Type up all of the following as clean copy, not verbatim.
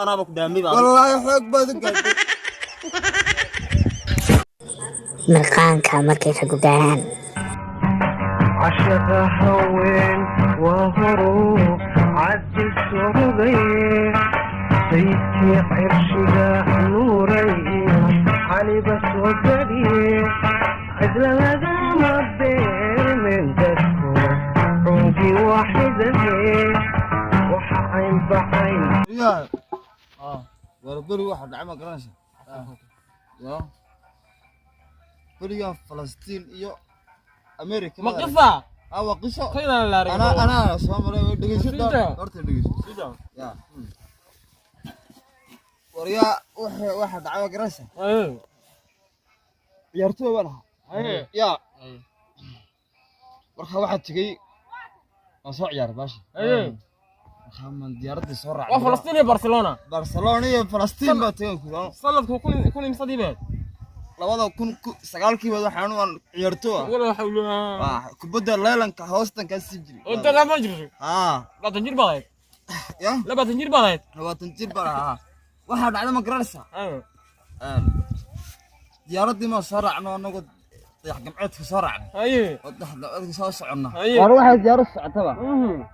Anaaba ku dhaamay baa. Wallaahi xoog baad u gaadhay. Mirqaanka markay raggu gaaraan. Cashaqa haween waa horuu caddi socday, sayidkii cirshiga nuuray iyo caliba soo gadiye, cidla lagama beermen dadku cungi waaxidahe waxa caynbacayn. Yaa war, beri waxa dhacay ma garanaysa? Ya berigan Falastiin iyo America. Ma qifa? Ah, waa qiso. Kayna la. Anaa anaa soo maray, dhegeyso. Sida. Horta dhegeyso. Sida. Ya war, yaa waxa dhacay ma garanaysa? Ciyaartooy baan ahaa. Ya marka waxaa tegey, waan soo ciyaaray baashi. Markaa maan diyaaraddii soo raacay. Waa Falastiin iyo Barcelona. Barcelona iyo Falastiin baa tegay kulan. Sanadku kun imsadii beed? 2009-kii baad waxaan waan ciyaartooy ah. Wala xawla. Waa kubadda leelanka hoostan kaa sii jiray. Oo dad ma jirto. Haa. 20 jir baad ahayd. Ya. 20 jir baad ahayd. 20 jir baan ahaa. Waxaa dhacda ma garanaysaa? Diyaaraddii maan soo raacno, anagoo dayax gamceedka soo raacnay oo dayax gamceedka soo soconna. War waxay diyaarad socotaba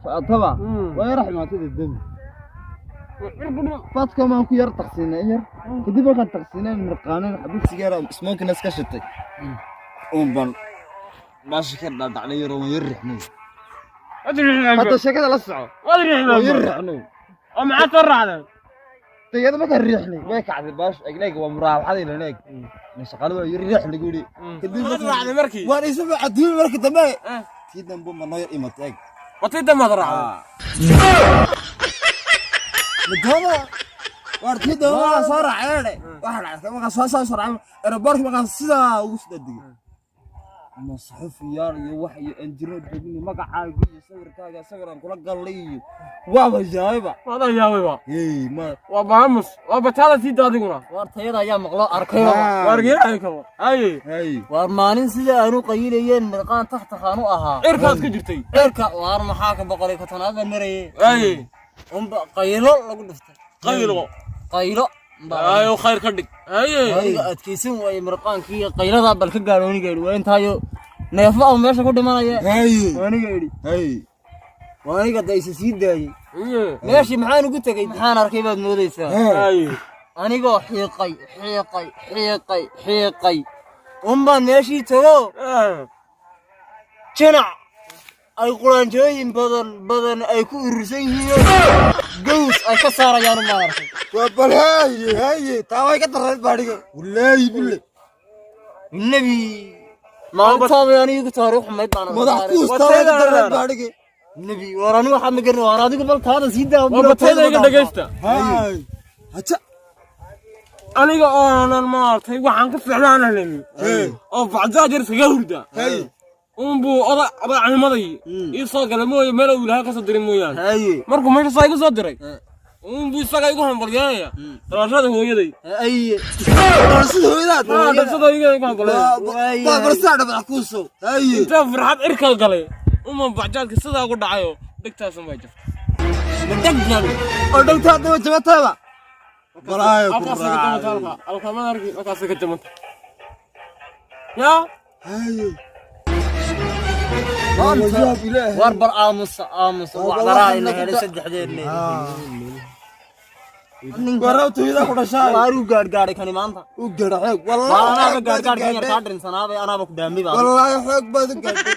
socotaba waa yar xumaatay dembi fadka maan ku yar taqsiinay in yar. Kadib markaan taqsiinay, mirqaaneen, xabad sigaara smoking iska shitay uun baan baasha ka dhadhacnay yaroo waan yar rixnay. Hadda sheekada la soco. Waad riixday. Waan yar rixnay. Oo maxaad soo raacday? Dayada markaan riixnay way kacday baash egleeg, waa muraawaxadii laneeg shaqaale waa yar riix lagu yidhi. Kadib Maxaad raacday markii? Waan isu adduun markii dambe, tii dambe ma noo yar imatay eeg. Watii dambaad raacday? Midooba waar tii dambe waa soo raacay. Waxa dhacay markaan soo raacay aeroboortka, markaan sidaa ugu soo degay, ama saxufiyaal iyo wax iyo engineer joogin, magacaaga iyo sawirkaaga sawiraan kula galnay iyo waaba yaayba. Waad yaabayba. Hey ma. Waa baamus, waa bataada sii adiguna. Waar tayada ayaa maqlo arkay. Waar geeray kabo haye. Hey. Waar maalin sida aanu qayilayeen mirqaan takhtakhaanu ahaa. Cirkaad ku jirtay. Cirka waar maxaa ka 150-aad baan marayay. Unba qaylo lagu dhuftay. Qaylo. Qaylo. Ayo khayr ka dhig, haye. Adiga adkaysan waaye mirqaankii qayladaa bal ka gaadho, aniga idhi waa intaayo neefba oo meesha ku dhimanaya. Hey. Aniga idhi hey. Waa aniga da isa sii daayey meeshii. Maxaan ugu tegey? Maxaan arkay baad moodaysaa? Anigoo xiiqay xiiqay xiiqay xiiqay unbaan meeshii tago, jinac ay quraanjooyin badan badan ay ku urursan yihiin, gaws ay ka saarayaan unbaan arkay. Waa bal haye haye, taa way ka darreed baadhiga, wallaahi bille. Nebi maalintaabay anigu taariikh xumayd baan arkay. Madax kuus, taa way ka darreed baadhiga. Nebi, war anigu waxaa ma garin, war adigu bal taada sii daa. Waa batayda, iga dhagaysta. Hay haja. Aniga oonan maaragtay waxaan ka ficlaan helin oo bacdaad yar iskaga hurda unbuu oda oda canimaday ii soo galay mooye, meel uu ilaahay ka soo diray mooyaane. Markuu meesha saa igu soo diray unbuu isaga igu hambalyeynaya dhalashada hooyaday. Dhalashada hooyadaad? Ah, dhalashada hooyaday igu hambalyeynaya. Waa barsaa madax kuusow, haye. Intaa farxad cirkaa galay uma bacjaadka sidaa ugu dhacayo, dhegtaasun bay jirta. Dheggan. Oo dhegtaa daba jabatayba balaayo ku Halkaasay ka jamanta. raacday. Halka halka arki, halkaasay ka jamanta yaa. Haye, waa yaab ilaahay. War bal aamusa aamusa. Waa wacdaraa wallahi ina naku helay saddexdeedna. Warabta hooyadaa ku dhashaay. Waaruu gaadhgaadhay kani maanta. U gaadha xoog. Waa Wallaahi anaaba xoog baad u gaadhgaadhkan yar gaadhay. kaa dhirinsanaabay, anaaba ku dhaamay baa. Wallaahi xoog baad u gaadhay.